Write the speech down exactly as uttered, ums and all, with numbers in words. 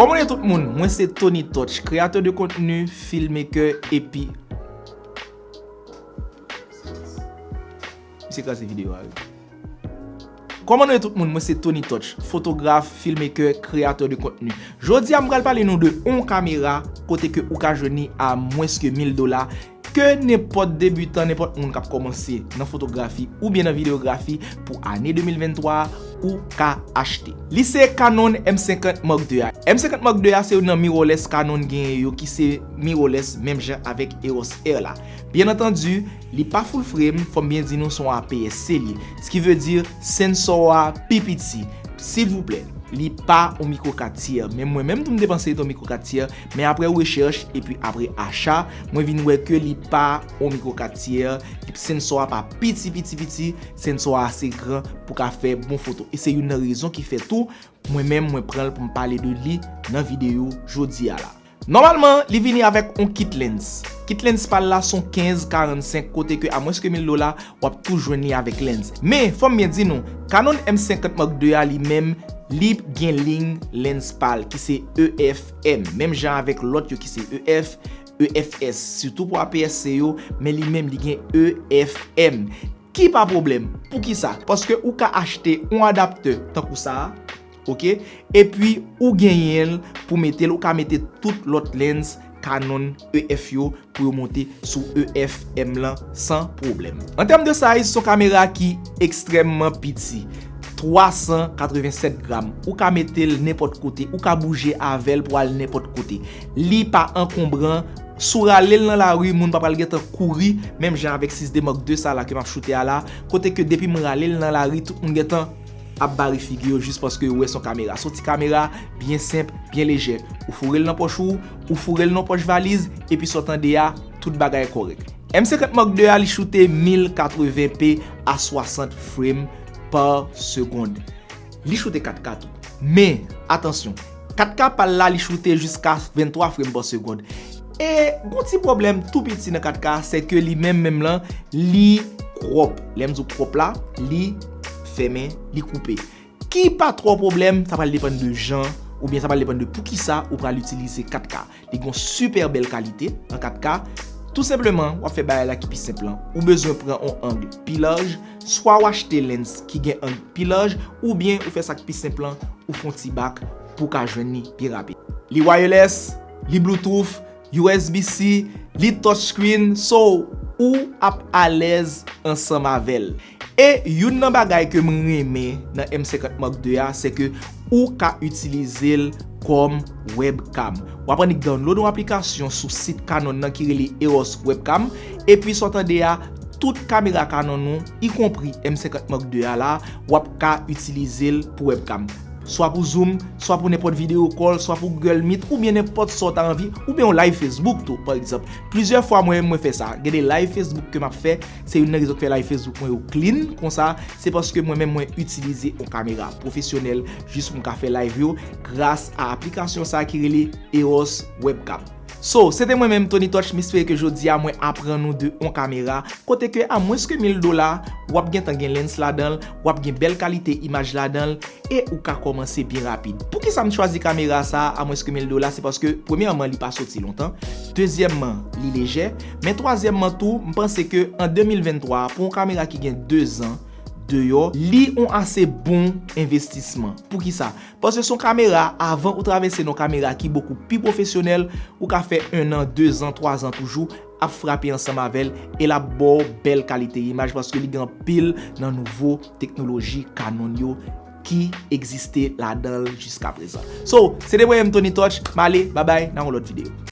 Kòman nou ye tout moun? Mwen se Tony Touch, kreyatè de kontni, filmmaker, epi... Misye kraze videyo a, wi. Kòman nou ye tout moun? Mwen se Tony Touch, fotograf, filmmaker, kreyatè de kontni. Jodi a, m pral pale nou de yon kamera kote ke ou ka jwenn li a mwens ke mil dola, ke nenpòt debitan, nenpòt moun k ap kòmanse nan fotografi oubyen nan videyografi pou ane de mil venntwa a, ou ka achte. Li se Canon M senkant Mark de a. M senkant Mark de a se youn nan mirrorless Canon genyen yo ki se mirrorless menm jan avèk Eos R la. Byen antandi, li pa full frame, fò m byen di nou se yon A P S C li ye. Sa ki vle di sensò a pi piti. Silvouplè, li pa yon mikro kat tyè. Men mwen menm tou m te panse li te yon mikro kat tyè, men apre rechèch epi apre acha, mwen vin wè ke li pa yon mikro kat tyè, sensò a pa piti, piti, piti, sensò a ase gran pou ka fè bon foto. E se youn nan rezon ki fè tou, mwen menm, mwen pran l pou m pale de li nan videyo jodi a la. Nòmalman, li vini avèk yon kit lens. Kit lens pa l la se yon kenz karannsenk, kote ke a mwens ke mil dola, w ap tou jwenn li avèk lens. Men, fò m byen di nou, Canon M senkant Mark de a li menm, li gen liy lens pa l ki se E F M, menm jan avèk lòt yo ki se E F, E F S, sitou pou A P S C yo, men li menm li gen E F M. Ki pa pwoblèm. Poukisa? Paske ou ka achte yon adaptè tankou sa a, oke? Epi ou genyen l pou mete l, ou ka mete tout lòt lens Canon E F yo pou yo monte sou E F M lan san pwoblèm. An tèm de size, se yon kamera ki ekstrèmman piti, twa san katrevennsèt gram. Ou ka mete l nenpòt kote, ou ka bouje avè l pou al nenpòt kote. Li pa ankonbran, si w rale l nan lari, moun pa pral gentan kouri, menm jan avèk sis D Mark de sa la ke m ap choute a la, kote ke depi m rale l nan lari, tout moun gentan ap bare figi yo jis paske yo wè se yon kamera. Se yon ti kamera byen senp, byen lejè. Ou foure l nan pòch ou, ou foure l nan pòch valiz, epi sa w tande a, tout bagay kòrèk. M senkant Mark de a, li choute mil katreven p a swasant frame par seconde. Li choute kat K tou. Men, atansyon, kat K pa l la, li choute jiska venntwa frame par seconde. E gon ti pwoblèm tou piti nan kat K, se ke li menm menm lan, li crop. Lè m di w crop la, li fèmen, li koupe. Ki pa twò pwoblèm, sa pral depann de jan, oubyen sa pral depann de poukisa ou pral itilize kat K. Li gen yon sipè bèl kalite an kat K. Tou senpleman, w ap fè bagay la ki pi senp lan. Ou bezwen pran yon ang pi laj, swa w achte lens ki gen ang pi laj, oubyen ou fè sa k pi senp lan, ou fè yon ti bak pou w ka jwenn li pi rapid. Li wireless, li Bluetooth, U S B C, li touchscreen, so ou ap alèz ansanm avè l. E youn nan bagay ke m renmen nan M senkant Mark de a, se ke ou ka itilize l kòm webcam. W ap annik download yon aplikasyon sou sit Canon nan ki rele Eos Webcam, epi sa w tande a, tout kamera Canon nou, ikonpri M senkant Mark de a la, w ap ka itilize l pou webcam. Swa pou Zoom, swa pou nenpòt video call, swa pou Google Meet, oubyen nenpòt sa w ta anvi, oubyen yon live Facebook tou, pa egzanp. Plizyè fwa mwen menm mwen fè sa. Gen de live Facebook ke m ap fè, se youn nan rezon k fè live Facebook mwen yo clean konsa, se paske mwen menm mwen itilize yon kamera pwofesyonèl jis pou m ka fè live yo gras a aplikasyon sa a ki rele Eos Webcam. So, se te mwen menm, Tony Touch, m espere ke jodi a mwen aprann nou de yon kamera, kote ke a mwens ke mil dola, w ap gentan gen lens ladan l, w ap gen bèl kalite imaj ladan l, e ou ka kòmanse byen rapid. Poukisa m chwazi kamera sa a a mwens ke mil dola? Se paske, premyèman, li pa soti lontan, dezyèmman, li lejè, men twazyèmman tou, m panse ke an de mil venntwa a, pou yon kamera ki gen de zan deyò, li yon ase bon envestisman. Poukisa? Paske se yon kamera, avan ou travèse nan yon kamera ki bokou pi pwofesyonèl, ou ka fè en an, de zan, twa zan toujou ap frape ansanm avè l, e l ap ba w bèl kalite imaj paske li gen anpil nan nouvo teknoloji Canon yo ki egziste ladan l jiska prezan. So, se te mwen menm Tony Touch, m ale, babay, nan yon lòt videyo.